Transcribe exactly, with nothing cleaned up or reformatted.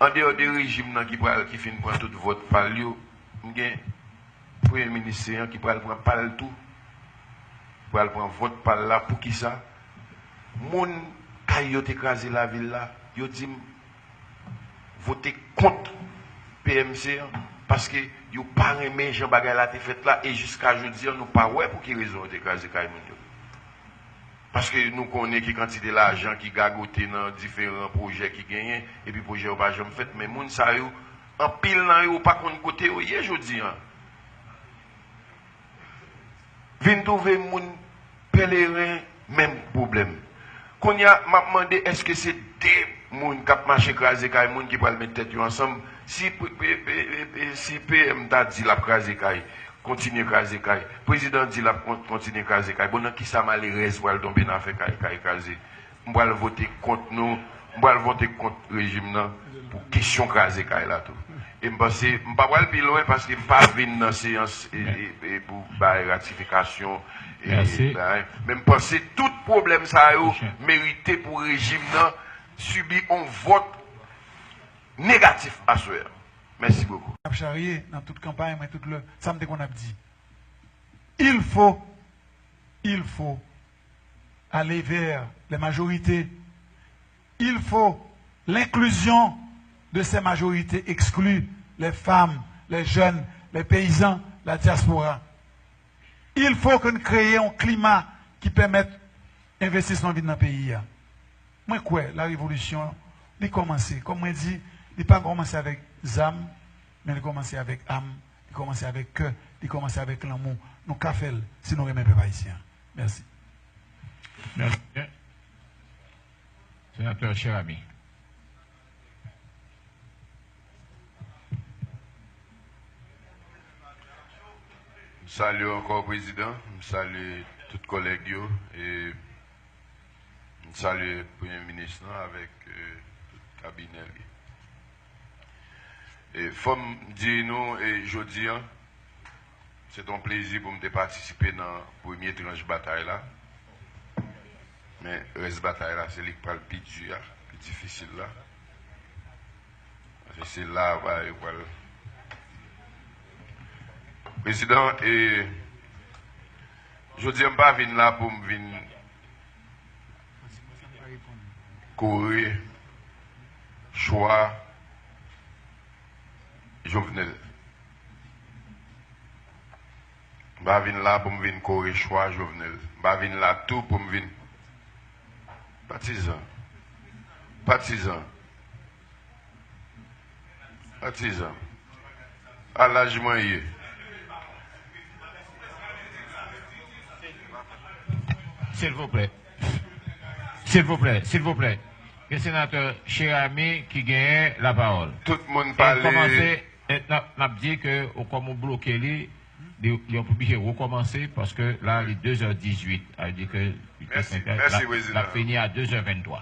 Andeyò de rejim nan ki pral, ki fin pran tout vòt pa l yo, m gen Premye Minis Seyan ki pral pran pa l tou. Pral pran vòt pa l la. Poukisa? Moun kay yo te kraze lavil la, yo di m vote kont P M C an, paske yo pa renmen jan bagay la te fèt la, e jiska jodi an, nou pa wè pou ki rezon yo te kraze kay moun yo. Paske nou konnen ki kantite lajan ki gagote nan diferan pwojè ki genyen, epi pwojè yo pa janm fèt, men moun sa yo, anpil nan yo pa konn kote yo ye jodi an. Vin twouve moun Pèleren, menm pwoblèm. Kounye a, m ap mande, èske se de moun k ap mache kraze kay moun ki pral met tèt yo ansanm? Si, si P M ta di l ap kraze kay, kontinye kraze kay, prezidan di l ap kon- kontinye kraze kay, bon, nan kisa malerèz pral tonbe nan afè kay, kay kraze? M pral vote kont nou, m pral vote kont rejim nan pou kesyon kraze kay la tou. E m panse, m pa pral pi lwen paske m pa vin nan seyans e, e, e pou bay ratifikasyon. E, e, bay, men m panse tout pwoblèm sa yo merite pou rejim nan sibi yon vòt negatif aswè a. Mèsi bokou. Ap charye nan tout kanpay mwen, tout lè, sa m te konn ap di. Il faut, il faut aller vers les majorités. Il faut l'inclusion de ces majorités exclues, les femmes, les jeunes, les paysans, la diaspora. Il faut que nou kreye yon klima ki pèmèt envestisman vin nan peyi a. Mwen kwè la revolisyon, li kòmanse. Kòm mwen di, li pa kòmanse avèk zam, men li kòmanse avèk am, li kòmanse avèk kè, li kòmanse avèk lanmou. Nou ka fè l si nou renmen pèp ayisyen an. Mèsi. Mèsi byen. Senatè Cheramy. M salye ankò prezidan, m salye tout kòlèg yo, e m salye premye minis lan avèk, e, tout kabinè li. E fò m di nou, e jodi an, se t on plezi pou m te patisipe nan premye tranch batay la. Men rès batay la, se li k pral pi di a, pi difisil la. Paske se la, ba, yo pral. Prezidan, e jodi an, m pa vin la pou m vin kore chwa Jovenel. M pa vin la pou m vin kore chwa Jovenel. M pa vin la tou pou m vin patizan. Patizan. Patizan. A laj mwen ye. Silvouplè. Silvouplè, silvouplè. Gen senatè Cheramy ki genyen lapawòl. Tout moun pale. E kòmanse, e, n ap, n ap di ke ou kòm ou bloke li, li, li oblije rekòmanse paske la, li de zè dizuit. Sa vle di ke li te senk è, l ap, l ap fini a de zè venntwa.